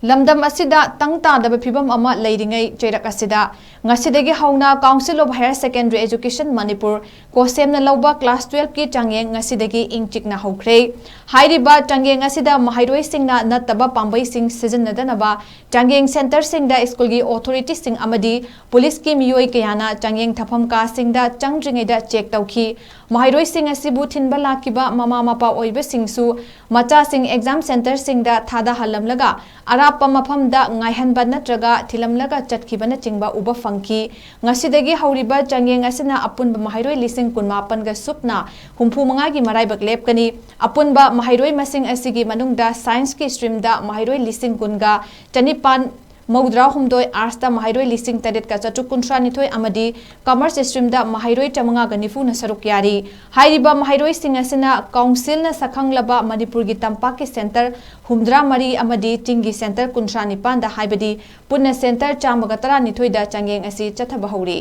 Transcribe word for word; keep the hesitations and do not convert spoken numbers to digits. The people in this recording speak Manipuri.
ꯂꯝꯗꯝ ꯑꯁꯤꯗ ꯇꯪ ꯇꯥꯗꯕ ꯐꯤꯕꯝ ꯑꯃ ꯂꯩꯔꯤꯉꯩ ꯆꯩꯔꯛ ꯑꯁꯤꯗ ꯉꯁꯤꯗꯒꯤ ꯍꯧꯅ Council of Higher Secondary Education Manipur ꯀꯣꯁꯦꯝꯅ ꯂꯧꯕ class twelve ꯀꯤ ꯆꯥꯡꯌꯦꯡ ꯉꯁꯤꯗꯒꯤ ꯏꯪ ꯆꯤꯛꯅ ꯍꯧꯈ꯭ꯔꯦ꯫ ꯍꯥꯏꯔꯤꯕ ꯆꯥꯡꯌꯦꯡ ꯑꯁꯤꯗ ꯃꯍꯩꯔꯣꯏꯁꯤꯡꯅ ꯅꯠꯇꯕ ꯄꯥꯝꯕꯩꯁꯤꯡ ꯁꯤꯖꯤꯟꯅꯗꯅꯕ ꯆꯥꯡꯌꯦꯡ centre ꯁꯤꯡꯗ school ꯒꯤ authority ꯁꯤꯡ ꯑꯃꯗꯤ police ꯀꯤ ꯃꯤꯑꯣꯏ ꯀꯌꯥꯅ ꯆꯥꯡꯌꯦꯡ ꯊꯥꯐꯝ ꯀꯥꯁꯤꯡꯗ ꯆꯪꯗ꯭ꯔꯤꯉꯩꯗ check ꯇꯧꯈꯤ꯫ ꯃꯍꯩꯔꯣꯏꯁꯤꯡ ꯑꯁꯤꯕꯨ ꯊꯤꯟꯕ ꯂꯥꯛꯈꯤꯕ ꯃꯃꯥ ꯃꯄꯥ ꯑꯣꯏꯕꯁꯤꯡꯁꯨ ꯃꯆꯥꯁꯤꯡ exam centre ꯁꯤꯡꯗ ꯊꯥꯗꯍꯜꯂꯝꯂꯒ ꯑꯔꯥꯞꯄ ꯃꯐꯝꯗ ꯉꯥꯏꯍꯟꯕ ꯅꯠꯇ꯭ꯔꯒ ꯊꯤꯜꯂꯝꯂꯒ ꯆꯠꯈꯤꯕꯅꯆꯤꯡꯕ ꯎꯕ ꯐꯪꯈꯤ꯫ ꯉꯁꯤꯗꯒꯤ ꯍꯧꯔꯤꯕ ꯆꯥꯡꯌꯦꯡ ꯑꯁꯤꯅ ꯑꯄꯨꯟꯕ ꯃꯍꯩꯔꯣꯏ ꯂꯤꯁꯤꯡ ꯀꯨꯟꯃꯥꯄꯟꯒ ꯁꯨꯞꯅ ꯍꯨꯝꯐꯨ ꯃꯉꯥꯒꯤ ꯃꯔꯥꯏꯕꯛ ꯂꯦꯞꯀꯅꯤ꯫ ꯑꯄꯨꯟꯕ ꯃꯍꯩꯔꯣꯏ ꯃꯁꯤꯡ ꯑꯁꯤꯒꯤ ꯃꯅꯨꯡꯗ science ꯀꯤ stream ꯗ ꯃꯍꯩꯔꯣꯏ ꯂꯤꯁꯤꯡ ꯀꯨꯟꯒ ꯆꯅꯤꯄꯥꯟ ꯃꯧꯗ꯭ꯔꯥ ꯍꯨꯝꯗꯣꯏ, arts ꯇ ꯃꯍꯩꯔꯣꯏ ꯂꯤꯁꯤꯡ ꯇꯔꯦꯠꯀ ꯆꯥꯇ꯭ꯔꯨꯛ ꯀꯨꯟꯊ꯭ꯔꯥ ꯅꯤꯊꯣꯏ ꯑꯃꯗꯤ commerce stream ꯗ ꯃꯍꯩꯔꯣꯏ ꯆꯥꯃꯉꯥꯒ ꯅꯤꯐꯨꯅ ꯁꯔꯨꯛ ꯌꯥꯔꯤ꯫ ꯍꯥꯏꯔꯤꯕ ꯃꯍꯩꯔꯣꯏꯁꯤꯡ ꯑꯁꯤꯅ council ꯅ ꯁꯛꯈꯪꯂꯕ ꯃꯅꯤꯄꯨꯔꯒꯤ ꯇꯝꯄꯥꯛꯀꯤ centre ꯍꯨꯝꯗ꯭ꯔꯥ ꯃꯔꯤ ꯑꯃꯗꯤ ꯆꯤꯡꯒꯤ centre ꯀꯨꯟꯊ꯭ꯔꯥ ꯅꯤꯄꯥꯟꯗ, ꯍꯥꯏꯕꯗꯤ ꯄꯨꯟꯅ centre ꯆꯥꯝꯃꯒ ꯇꯔꯥꯅꯤꯊꯣꯏꯗ ꯆꯥꯡꯌꯦꯡ ꯑꯁꯤ ꯆꯠꯊꯕ ꯍꯧꯔꯤ꯫